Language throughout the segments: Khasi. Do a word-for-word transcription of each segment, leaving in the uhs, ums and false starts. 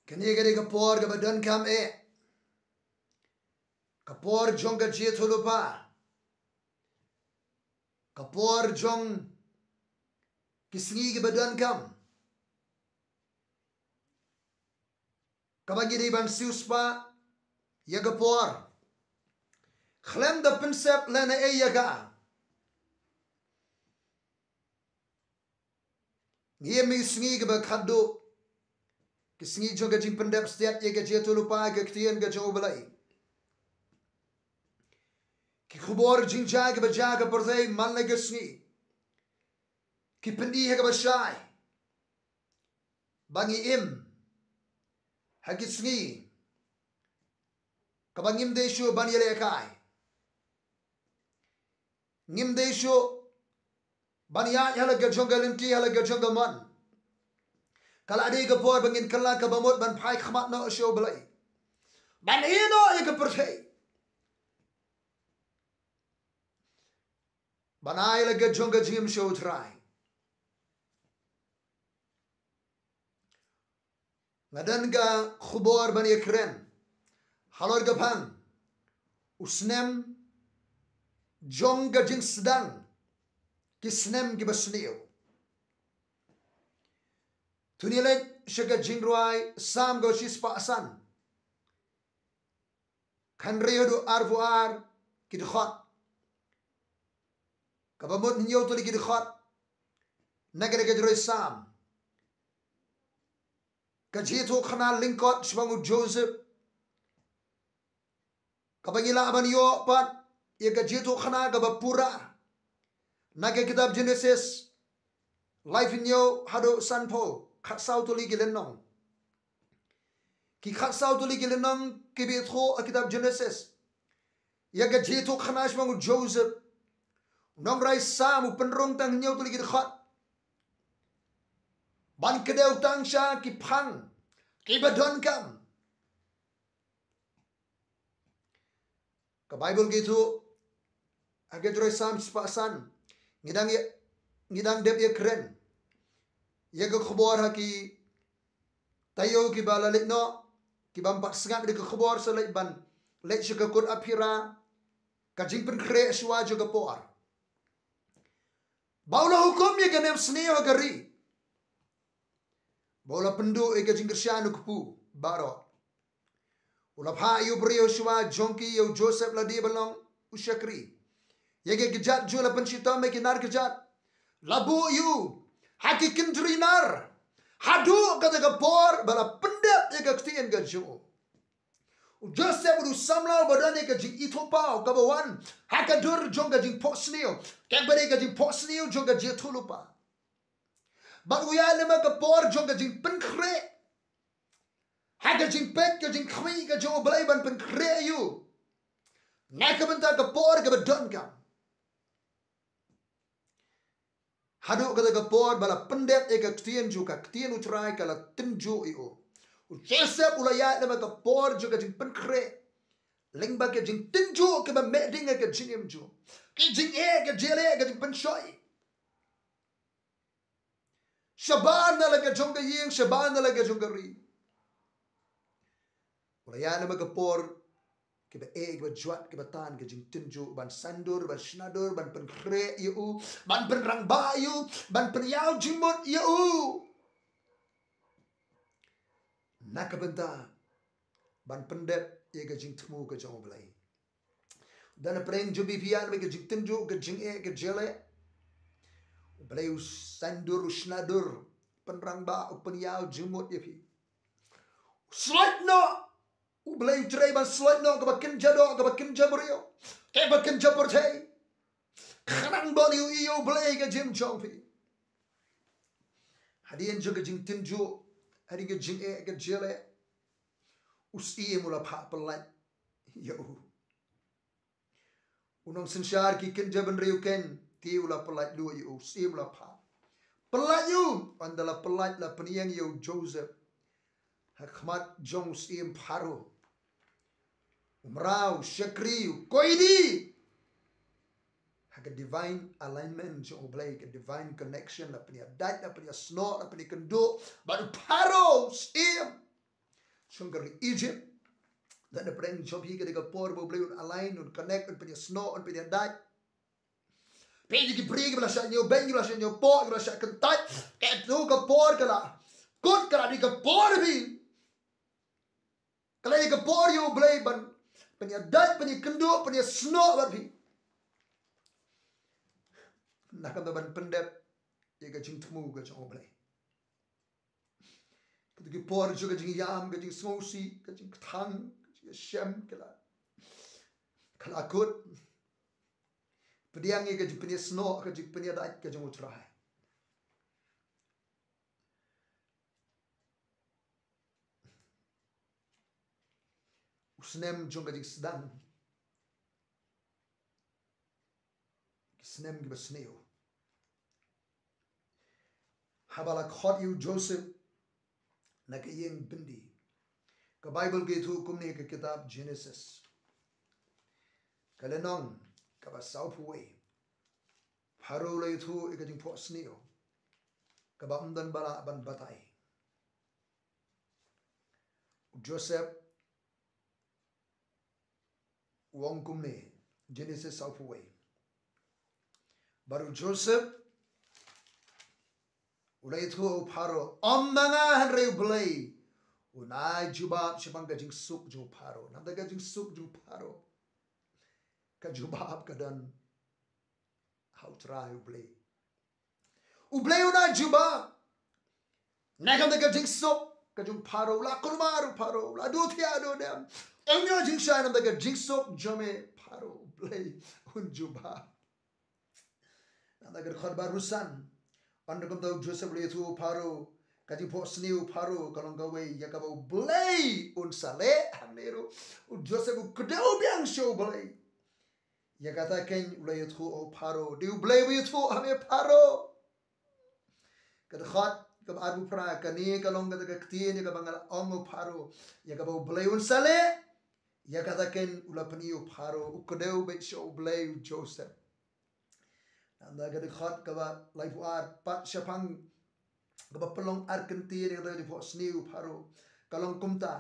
Kane ka dei ka por kaba donkam eh. Ka por jong ka jingïathuhlypa. Ka por jong ki sngi kiba donkam. Kaba ngi dei ban siewspah ïa ka por khlem da pynsep lane ei ïa ka. Ngi ïa mih sngi kaba khatduh, ki sngi jong ka jingpyndep stiat ïa ka jingïathuhlypa ka ktien ka jong U Blei. Ki khubor jingjia kiba jia ka pyrthei man la ka sngi ki pyni ha kaba shai ba ngi im ha ki sngi kaba ngim dei shuh ban ïalehkai. Ngim dei shuh ban ïaid ha la ka jong ka lynti, ha la ka jong ka mon. Ka la dei ka por ba ngin kylla kaba mut ban phai khmat noh sha U Blei, ban ïeh noh ïa ka pyrthei, ban ai la ka jong ka jingim sha U Trai. Nga don ka khubor ban ïakren halor ka phang u snem jong ka jingsdang ki snem kiba sniew. To ngin leit sha ka jingrwai Salm kaba shispah san, khathynriew haduh arphew ar ki dkhot. Kaba mut hynñiew tylli ki dkhot na ka dei ka jingrwai Salm. Ka jingïathuhkhana lyngkot shaphang u Joseph, kaba ngi lah ban ïoh pat ïa ka jingïathuhkhana kaba pura na ka kitab Genesis, laiphew hynñiew haduh sanphew, khatsaw tylli ki lynnong. Ki khatsaw tylli ki lynnong kiba ïathuh ha kitab Genesis ïa ka jingïathuhkhana shaphang u Joseph. U nongrwai Salm u pynrung tang hynñiew tylli ki dkhot ban kdew tang sha ki phang kiba donkam. Ka Baibl ka ïathuh ha ka jingrwai Salm shispah san, ngi dang ïa, ngi dang dep ïakren ïa ka khubor ha ki taïew kiba la leit noh, ki bym pat sngap ïa ka khubor, sa leit ban leit sha ka kut aphira, ka jingpynkhreh shuwa jong ka por. Ba u la hukum ïa ka niamsniew ha ka ri, ba u la pynduh ïa ka jingkyrshan u kpu baroh. U la phah ïa u briew shuwa jong ki, ïa u Joseph lade ba long u shakri. Ïa ki kjat ju la pynshitom ïa ki nar kjat, la buh ïa u ha ki kynjri nar, haduh kata ka por ba la pyndep ïa ka ktien ka jong u. U Joseph u dei u samla uba don ïa ka jingithuhpaw kaba wan ha ka dur jong ka jingphohsniew, kaba dei ka jingphohsniew jong ka jingïathuhlypa. Bad u ïaid lem ha ka por jong ka jingpynkhreh, ha ka jingpeit ka jingkhmih ka jong U Blei ban pynkhreh ïa u na ka bynta ka por kaba donkam. Haduh kata ka por ba la pyndep ïa ka ktien jong u, ka ktien U Trai ka la tynjuh ïa u. U Joseph u la ïaid lem ha ka por jong ka jingpynkhreh lyngba ka jingtynjuh kaba meh ding ha ka jingim jong u, ka jingeh ka jingleh, ka jingpynshoi. Shabar na la ka jong ka ïing, shabar na la ka jong ka ri. U la ïaid lem ha ka por kaba eh, kaba jwat, kaba tan ka jingtynjuh, ban saiñdur, ban shnadur, ban pynkhreh ïa u, ban pynrangbah ïa u, ban pynïaw jingmut ïa u na ka bynta ban pyndep ïa ka jingthmu ka jong U Blei. Da na pyrshang jong phi, phi ïaid lem ha ka jingtynjuh, ka jingeh, ka jingleh, U Blei u saiñdur, u shnadur, pynrangbah, u pynïaw jingmut ïa phi. U slait noh, U Blei u trei ban slait noh kaba kynja doh, kaba kynja briew, kaba kynja pyrthei, khnang ban ïohi ïa U Blei ha ka jingim jong phi. Hadien jong ka jingtynjuh, hadien ka jingeh, ka jingleh, u Syiem u la phah pyllait ïa u. U nongsynshar ki kynja bynriew keiñ, te u la pyllait luid ïa u, u Syiem u la phah pyllait ïa u. Ynda la pyllait, la pynïeng ïa u Joseph ha khmat jong u Syiem Pharaoh. U mraw, u shakri, u koidi. Ha ka divine alignment jong U Blei, ka divine connection, la pynïadait, la pynïasnoh, la pynïakynduh bad u Pharaoh, u Syiem. jong ka ri Egypt. Lada pdeng jong phi ka dei ka por ba U Blei un align, un connect, un pynïasnoh, un pynïadait. Phi dei ki briew kiba la shah ñiewbeiñ, kiba la shah ñiewpoh, kiba la shah kyntait. Kato ka por ka la kut, ka la dei ka por phi. Ka la dei ka por ïa U Blei ban pynïadait, pynïakynduh, pynïasnoh bad phi. Na ka bynta ban pyndep ïa ka jingthmu ka jong U Blei. Kato ki por jong ka jingïam, ka jingsngewsih, ka jingkthang, ka jingïashem, ka la, ka la kut. Pdiang ïa ka jingpynïasnoh, ka jingpynïadait ka jong U Trai. U snem jong ka jingsdang. Ki snem kiba sniew. Haba la khot ïa u Joseph na ka ïing byndi, ka Baibl ka ïathuh kumne ha ka kitab Genesis, ka lynnong kaba sawphew wei. Pharaoh u la ïathuh ïa ka jingphohsniew kaba ym don ba lah ban batai. U Joseph u ong kumne, Genesis sawphew wei. Bad u Joseph u la ïathuh ha u Pharaoh, ym ma nga hynrei U Blei un ai jubab shaphang ka jingsuk jong u Pharaoh. Namar ka jingsuk jong u Pharaoh, ka jubab ka don ha U Trai U Blei. U Blei un ai jubab na ka bynta ka jingsuk ka jong u Pharaoh. La kulmar u Pharaoh, la duh thiah duh dem. Ym ïoh jingshai na ka bynta ka jingsuk jong me Pharaoh. U Blei un jubab. Na ka dkhot ba arphew san. Hynrei kumta u Joseph u la ïathuh ha u Pharaoh, ka jingphohsniew u Pharaoh ka long kawei ïa kaba U Blei un sa leh. Hangne ruh u Joseph u kdew biang sha U Blei. Ïa kata keiñ u la ïathuh ha u Pharaoh. Dei U Blei uba ïathuh ha me Pharaoh. Ka dkhot kaba arphew phra, kane ka long kata ka ktien ïa kaba nga la ong ha u Pharaoh ïa kaba U Blei un sa leh. Ïa kata keiñ u la pyni ha u Pharaoh, u kdew beit sha U Blei u Joseph. Nangta ka dkhot kaba laiphew ar, pat shaphang kaba pynlong ar kyntien ïa kata ka jingphohsniew u Pharaoh ka long kumta.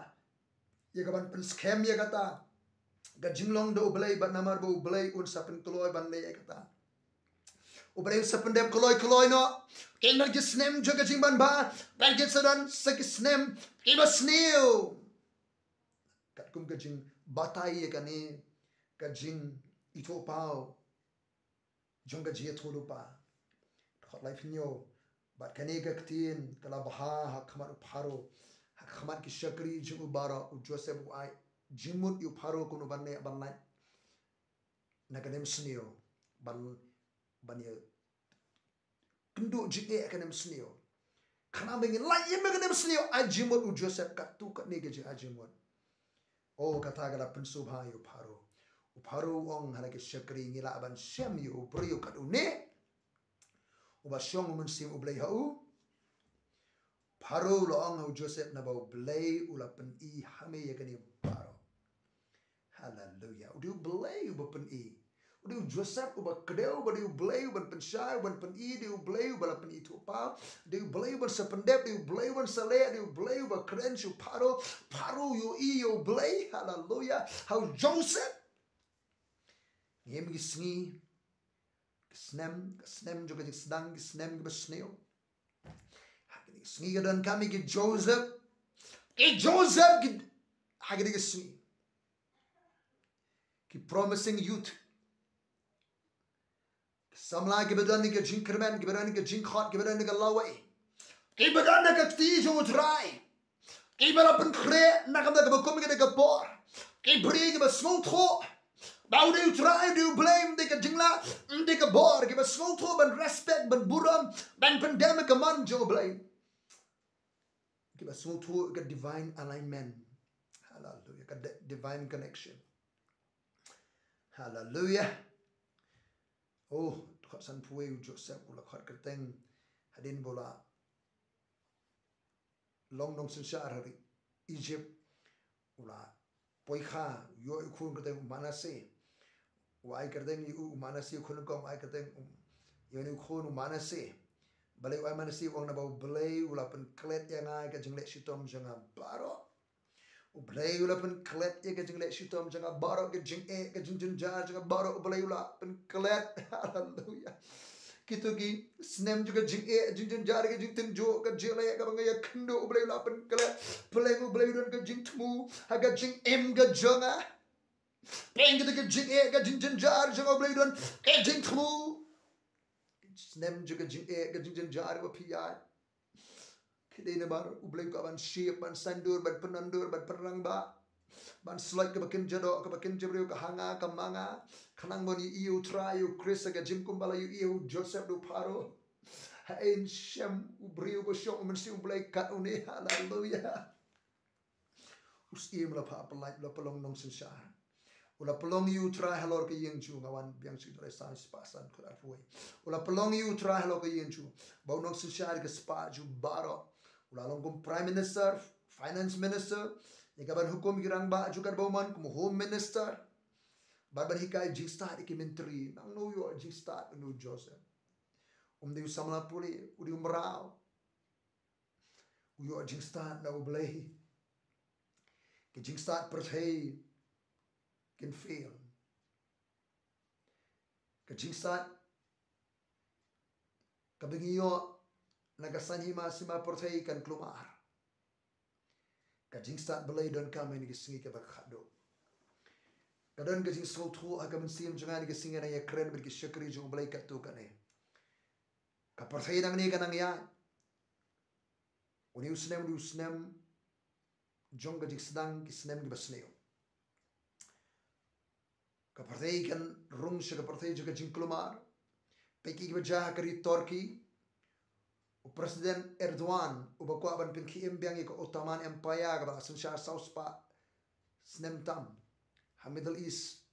Ïa kaban pynskhem ïa kata ka jinglong da U Blei, bad namar ba U Blei un sa pynkloi ban leh ïa kata. U Blei un sa pyndep kloi kloi noh. Kin don ki snem jong ka jingbanbha, bad kin sa don sa ki snem kiba sniew. Katkum ka jingbatai ïa kane ka jingithuhpaw jong ka jingïathuhlypa. Dkhot laiphew hynñiew. Bad kane ka ktien ka la bha ha khmat u Pharaoh, ha khmat ki shakri jong u baroh. U Joseph u ai jingmut ïa u Pharaoh kumno ban leh ban lait na ka nemsniew, ban, ban ïakynduh jingeh ha ka nemsniew. Khnang ba ngin lait ïa me ha ka nemsniew, ai jingmut u Joseph. Katto katne ka jingai jingmut. O, kata ka la pynsngewbha ïa u Pharaoh. U Pharaoh u ong ha la ki shakri, ngi lah ban shem ïa u briew kat une uba shong u Mynsiem U Blei ha u? Pharaoh u la ong ha u Joseph, naba U Blei u la pyni ha me ïa kane baroh. Haleluia. U dei U Blei uba pyni. U dei u Joseph uba kdew, ba dei U Blei uban pynshai, uban pyni, dei U Blei uba la pynithuhpaw, dei U Blei uban sa pyndep, dei U Blei uban sa leh, dei U Blei uba kren sha u Pharaoh. Pharaoh u ïohi ïa U Blei. Haleluia. Ha u Joseph. Ngim, ki sngi, ki snem, ki snem jong ka jingsdang, ki snem kiba sniew. Ha kine ki sngi ka donkam ïa ki Joseph. Ki Joseph ki, ha kine ki sngi. Ki promising youth. Ki samla kiba don ïa ka jingkyrmen, kiba don ïa ka jingkhot, kiba don ïa ka lawei. Kiba don ha ka kti jong U Trai. Kiba la pynkhreh na ka bynta kaba kum ïa kane ka por. Ki briew kiba sngewthuh ba u dei U Trai, u dei U Blei, ym dei ka jinglah, ym dei ka bor. Kiba sngewthuh ban respect, ban burom, ban pyndem ïa ka mon jong U Blei. Kiba sngewthuh ïa ka divine alignment. Haleluia. Ka di-, divine connection. Haleluia. Oh, dkhot sanphew wei, u Joseph u la khot kyrteng hadien ba u la long nongsynshar ha ri Egypt. U la poi kha, u ïoh ïa u khun kyrteng u Manasseh. U ai kyrteng ïa u, u Manasseh, u khun nyngkong, u ai kyrteng, um, ïa une u khun u Manasseh. Balei u ai Manasseh? U ong, naba U Blei u la pynklet ïa nga ïa ka jingleh shitom jong nga baroh. U Blei u la pynklet ïa ka jingleh shitom jong nga baroh, ka jingeh, ka jingjynjar jong nga baroh, U Blei u la pynklet. Haleluya. Kito ki snem jong ka jingeh, jingjynjar, ka jingtynjuh, ka jingleh kaba nga ïakynduh, U Blei u la pynklet. Pyrshah U Blei u don ka jingthmu ha ka jingim ka jong nga. Pyrshah kito ki jingeh, ka jingjynjar jong nga, U Blei u don ka jingthmu. Snem jong ka jingeh, ka jingjynjar ba phi ïaid. Ki dei namar U Blei u kwah ban ship, ban saiñdur, ban pynandur, ban pynrangbah, ban slot kaba kynja doh, kaba kynja briew, ka ha nga, ka ma nga. Khnang ban ïohi ïa U Trai, ïa U Khrist, ka jingkum ba la ïohi ïa u Joseph da u Pharaoh. Ha in shem u briew ba shong u Mynsiem U Blei kat une. Haleluya. U Syiem u la phah pyllait, u la pynlong nongsynshar. U la pynlong ïa U Trai halor ka ïing jong u, nga wan biang sha U Trai, Samuel spah san, dkhot arphew wei. U la pynlong ïa U Trai halor ka ïing jong u ba u nongsynshar ïa ka spah jong u baroh. U la long kum Prime Minister, Finance Minister, ïa ka ban hukum ïa ki rangbah jong ka bymman kum Home Minister. Bad ban hikai jingstad ïa ki myntri. Nangno u ïoh jingstad ïa u Joseph? Um dei u samla pule, u dei u mraw. U ïoh jingstad na U Blei. Ki jingstad pyrthei kin fail. Ka jingstad kaba ngi ïoh na ka saiñ hima sima pyrthei kan kulmar. Ka jingstad Blei donkam ha kine ki sngi kiba khatduh. Ka don ka jingsngewthuh ha ka mynsiem jong nga ha kine ki sngi, nang ïakren bad ki shakri jong U Blei katto katne. Ka pyrthei nangne ka nang ïaid. Une u snem, une u snem jong ka jingsdang ki snem kiba sniew. Ka pyrthei kan rung sha ka pyrthei jong ka jingkulmar. Peit kiba jia ha ka ri Turkey. U President Erdogan uba kwah ban pynkhie im biang ïa ka Ottoman Empire kaba la synshar saw spah snem tam ha Middle East,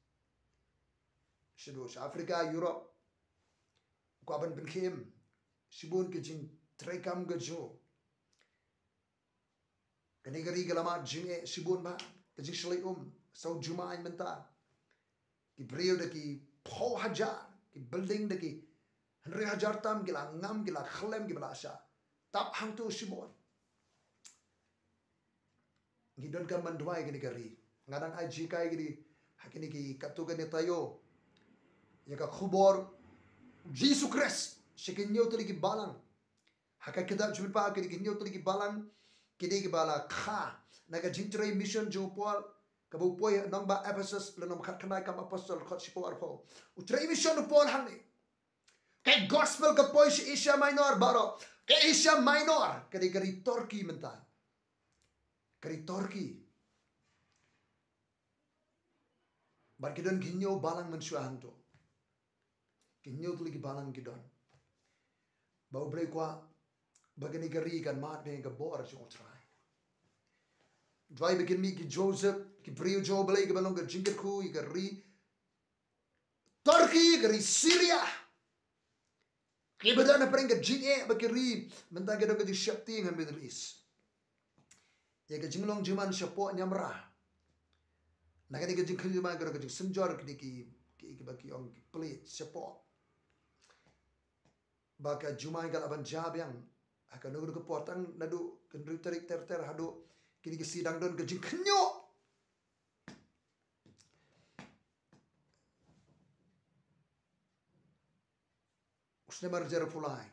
shaduh sha Africa, Europe. U kwah ban pynkhie im. Shibun ki jingtreikam ka jong u. Kane ka ri ka la mad jingeh shibun bha, ka jingshlei um, saw jumai mynta. Ki briew da ki phew hajar, ki building da ki hynriew hajar tam ki la ngam, ki la khlem, kiba la shah tap hangto shibun. Ngi donkam ban duwai kane ka ri. Nga dang ai jinghikai kine ha kine ki katto katne taïew ïa ka khubor Jisu Khrist sha ki hynñiew tylli ki balang. Ha ka kitab Jingpynpaw, kine ki hynñiew tylli ki balang ki dei kiba la kha na ka jingtrei mission jong u Paul, kaba u poi ha nongbah Ephesus, lynnong khatkhyndai, Kam Apostol, dkhot shiphew arphew. U trei mission u Paul hangne. Ka gospel ka poi sha Asia Minor baroh. Ka Asia Minor ka dei ka ri Turkey mynta. Ka ri Turkey. Bad ki don ki hynñiew balang mynshuwa hangto. Ki hynñiew tylli ki balang ki don. Ba U Blei u kwah ba kane ka ri kan mad biang ïa ka bor jong U Trai. Duwai ba kin mih ki Joseph, ki briew jong U Blei kiba long ka jingkyrkhu ïa ka ri Turkey, ka ri Syria. Kiba don hapdeng ka jingeh bad ki ri mynta ki don ka jingsheptieng ha Middle East. Ïa ka jinglong jingman shapoh niamra. Na kane ka jingkhynñiuh jingman ka don ka jingsynjor kine ki, ki, kiba ki ong ki plie shapoh. Ba ka jingman ka lah ban jia biang ha kano kano ka por, tang naduh ka hynriew tarik ter ter haduh kine ki sngi dang don ka jingkhynñiuh. U snem ar hajar arphew lai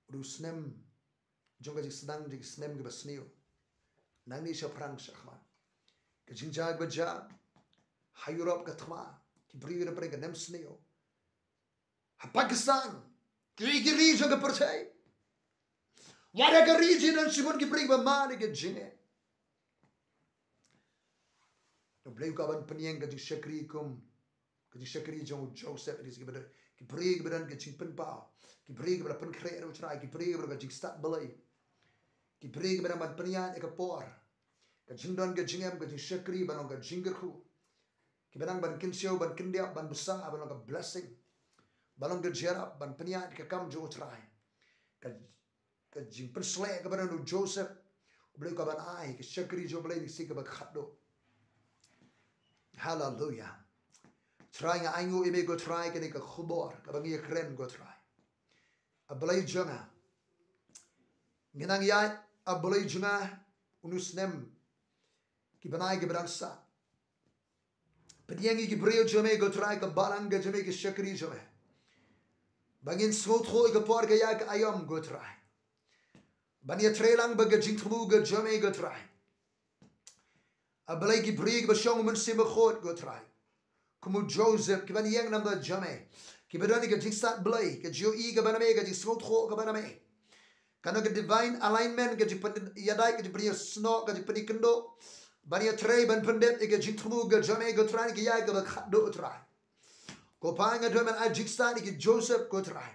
u dei u snem jong ka jingsdang jong ki snem kiba sniew. Nangne shaphrang shakhmat, ka jingjia kaba jia ha Europe ka thma, ki briew na pdeng ka nemsniew. Ha Pakistan, ki, ki ri jong ka pyrthei. Wat ha ka ri jong ngi don shibun ki briew ba mad ïa ka jingeh. U Blei u kwah ban pynïeng ka jingshakri kum ka jingshakri jong u Joseph, ki briew kiba don ka jingpynpaw, ki briew kiba la pynkhreh da U Trai, ki briew kiba don ka jingstad Blei, ki briew kiba nang ban pynïaid ïa ka por, ka jingdon ka jingem, ka jingshakri, ban long ka jingkyrkhu, kiba nang ban kynshew, ban kyndiap, ban bsa, ban long ka blessing, ban long ka jingïarap, ban pynïaid ïa ka kam jong U Trai. Ka ka jingpynsleh kaba don u Joseph, U Blei u kwah ban ai ka shakri jong U Blei ha kine ki sngi kiba khatduh. Haleluya. Trai, nga ainguh ïa me ko Trai, kane ka khubor kaba ngi ïakren ko Trai. A Blei jong nga, ngi nang ïaid, A Blei jong nga, une u snem ki bnai ki ba dang sah. Pynïeng ïa ki briew jong me ko Trai, ka balang ka jong me, ki shakri jong me, ba ngin sngewthuh ïa ka por ka ïa ka aïom ko Trai, ban ïatreilang bad ka jingthmu ka jong me ko Trai. A Blei, ki briew ki ba shong u Mynsiem Bakhuid ko Trai, kum u Joseph, ki ban ïeng na bynta jong me, ki ba don ïa ka jingstad Blei, ka jingïohi ka ba na me, ka jingsngewthuh ka ba na me. Kano ka divine alignment, ka jingpynïadei, ka jingpynïasnoh, ka jingpynïakynduh, ban ïatrei, ban pyndep ïa ka jingthmu ka jong me ko Trai, ka ïa ka ba khadduh Trai. Ko Pa, nga don ban ai jingstad ïa ki Joseph ko Trai.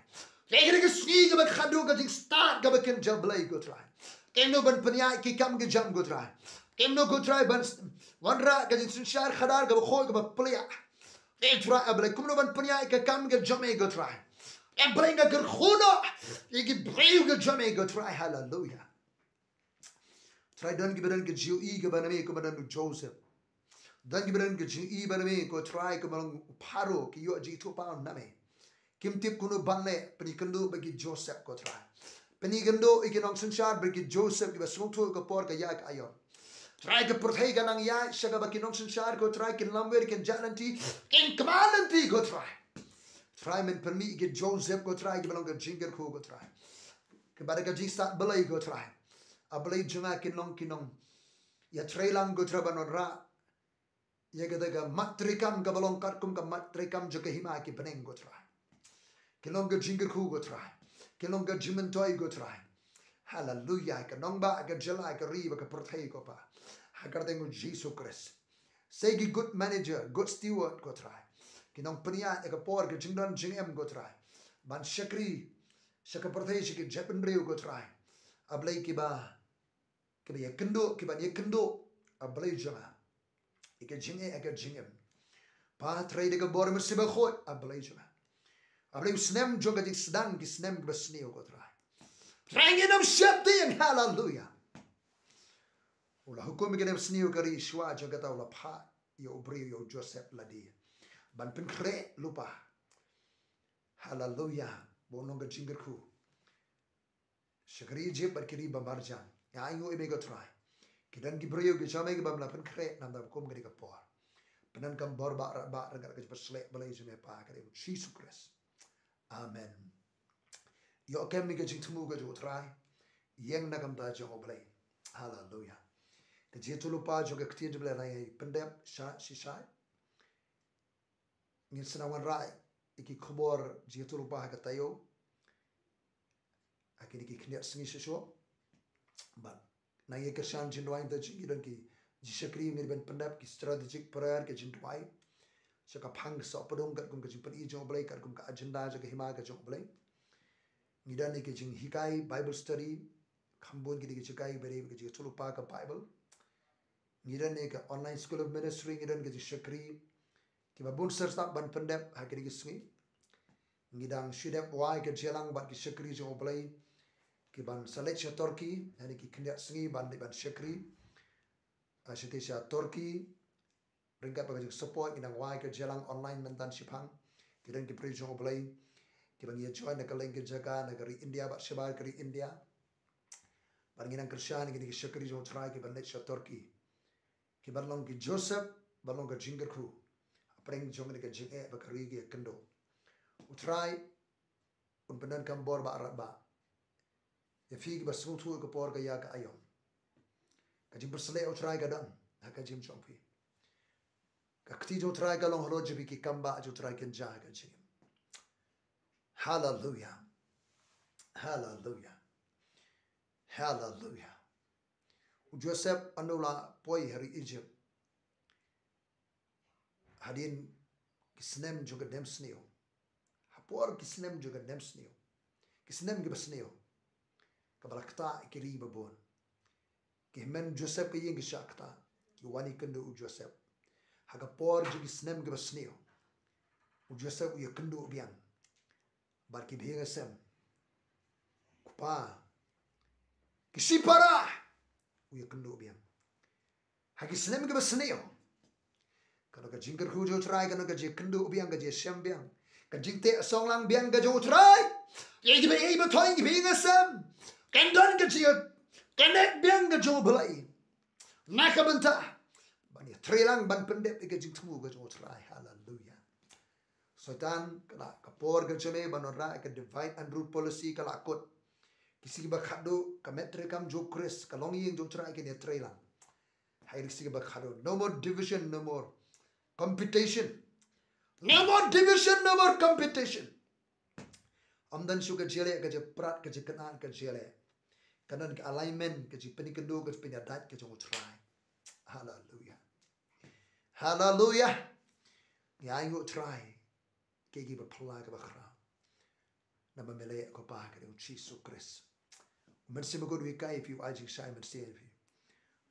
Ïa kane ka sngi ka ba khadduh, ka jingstad ka ba kynja Blei ko Trai. Kumno ban pynïaid ki kam ki jam ko Trai. Kumno ko Trai ban wanrah ka jingsynshar khadar ka ba khuid ka ba pliah. Te Trai A Blei, kumno ban pynïaid ka kam ka jong me ko Trai. A Blei, nga kyrkhu noh ïa ki briew ka jong me ko Trai. Haleluya. Trai, don ki ba don ka jingïohi ka ba na me kum ba don u Joseph. Don ki ba don ka jingïohi ba na me ko Trai, kum ba long u Pharaoh, ki ïoh jingithuhpaw na me. Kim tip kumno ban leh, pynïakynduh bad ki Joseph ko Trai. Pynïakynduh ïa ki nongsynshar bad ki Joseph ki ba sngewthuh ïa ka por ka ïa ka aïom. Trai, ka pyrthei ka nang ïaid sha kaba ki nongsynshar ko Trai kin lamwir, kin jah lynti, kin kmar lynti ko Trai. Trai, men pynmih ïa ki Joseph ko Trai, ki ba long ka jingkyrkhu ko Trai, ki ba da ka jingstad Blei ko Trai. A Blei jong nga, kin long ki nongïatreilang ko Trai, ban wanrah ïa kata ka mat treikam ka ba long katkum ka mat treikam jong ka hima ki bneng ko Trai. Kin long ka jingkyrkhu ko Trai. Kin long ka jingmyntoi ko Trai. Haleluya. Ka nongbah, ka jylla, ka ri bad ka pyrthei ko Pa, ha ka kyrteng u Jisu Khrist. Sa ki good manager, good steward ko Trai, ki nongpynïaid ïa ka por, ka jingdon jingem ko Trai, ban shakri sha ka pyrthei, sha ki jaitbynriew ko Trai. A Blei, ki ba, ki ba ïakynduh, ki ban ïakynduh, A Blei jong nga, ïa ka jingeh, ïa ka jingim. Pa, trei da ka bor Mynsiem Bakhuid, A Blei jong nga. A Blei, u snem jong ka jingsdang ki snem ki ba sniew ko Trai. Trai, ngin ym sheptieng. Haleluya. U la hukum ïa kane ba sniew ka ri, shuwa jong kata u la phah ïa u briew, ïa u Joseph lade, ban pynkhreh lypa. Haleluya. Ba un long ka jingkyrkhu sha ka ri Egypt bad ki ri ba marjan. Nga ainguh ïa me ko Trai, ki don ki briew ki jong me ki bym la pynkhreh, namar ba kum kane ka por, pyndonkam bor baroh, baroh ryngkat ka jingpynshlur Blei jong me Pa, ha ka kyrteng u Jisu Khrist. Amen. Ïoh kem ïa ka jingthmu ka jong u Trai, ïeng na ka bynta jong u Blei. Haleluya. Ka jingïathuhlypa jong ka ktien jong u Blei la ïa pyndep sha shisha. Ngin sa nang wanrah ïa ki khubor jingïathuhlypa ha ka taïew, ha kine ki khyndiat sngi shuh shuh. Bad nang ïa kyrshan jingduwai, ngi don ki jingshakri, ngi dei ban pyndep ki strategic prayer, ki jingduwai sha ka phang ka sohpdeng, katkum ka jingpyni jong u Blei, katkum ka agenda jong ka hima ka jong u Blei. Ngi don ïa ki jinghikai Bible study, kham bun ki dei ki jinghikai ba dei ka jingïathuhlypa ka Bible. Ngi don ïa ka online school of ministry, ngi don ka jingshakri, ki ba bun syrtap ban pyndep ha kine ki sngi. Ngi dang shu dep wai ka jingïalang bad ki shakri jong u Blei, ki ban sa leit sha Turkey ha kine ki khyndiat sngi ban leit ban shakri, ah, shatei sha Turkey. Ryngkat bad ka jingsupport, ngi dang wai ka jingïalang online mynta shiphang. Ki don ki briew jong u Blei ki ba ngi ïa join na kylleng ki jaka, na ka ri India bad shabar ka ri India. Bad ngi dang kyrshan ïa kine ki shakri jong u Trai ki ban leit sha Turkey, ki ban long ki Joseph, ban long ka jingkyrkhu hapdeng jong kane ka jingeh ba ka ri ka ïakynduh. U Trai un pyndonkam bor baroh ryngkat ïa phi ki ba sngewthuh ïa ka por ka ïa ka aïom. Ka jingpynshlur u Trai ka don ha ka jingim jong phi. Ka kti jong u Trai ka long halor jong phi, ki kam ba jong u Trai kin jia ha ka jingim. Haleluya. Haleluya. Haleluya. U Joseph hynda u la poi ha ri Egypt, hadien ki snem jong ka nemsniew, ha por ki snem jong ka nemsniew, ki snem ki ba sniew, ka ba la ktah ïa ki ri ba bun. Ki hynmen Joseph ka ïing ki shah ktah, ki wan ïakynduh u Joseph. Ha ka por jong ki snem ki ba sniew, u Joseph u ïakynduh biang bad ki ba ïing ki sem, u kpa, ki shipara, u ïakynduh biang. Ha ki snem ki ba sniew, ka long ka jingkyrkhu jong u Trai, ka long ka jingkynduh biang, ka jingshem biang, ka jingteh song lang biang ka jong u Trai ïa ki ba ïeit ba thoh, ïa ki ba ïing ki sem. Kan don ka jing, ka nek biang ka jong u Blei na ka bynta treilang ban pyndep ïa ka jingthmu ka jong U Trai. Haleluya. Soitan ka la, ka por ka jong me ban wanrah ïa ka divide and rule policy ka la kut. Ki sngi ba khatduh ka met treikam jong U Khrist, ka longïing jong U Trai kan ïatreilang. Hai, ki sngi ba khatduh, no more division, no more competition. No more division, no more competition. Ym don shuh ka jingïaleh, ka jingprat, ka jingkynad, ka jingïaleh. Ka don ka alignment, ka jingpynkynduh, ka jingpynïadait ka jong U Trai. Haleluya. Haleluya. Ngi ai nguh Trai, ïa kiba phylla kiba khraw. Namar me leh, ko Pa, ha ka kyrteng U Jisu Khrist. U Mynsiem Bakhuid u hikai ïa phi, u ai jingshai mynsiem ïa phi,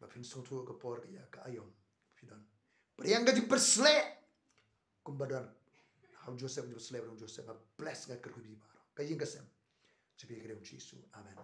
ba phin sngewthuh ka por ka ïa ka aïom phi don. Pdiang ka jingpyrsleh kumba don ha u Joseph, jingpyrsleh ba don ha u Joseph, ba bless ïa ka kyrkhu baroh, ka ïing ka sem. Ha ka kyrteng U Jisu. Amen.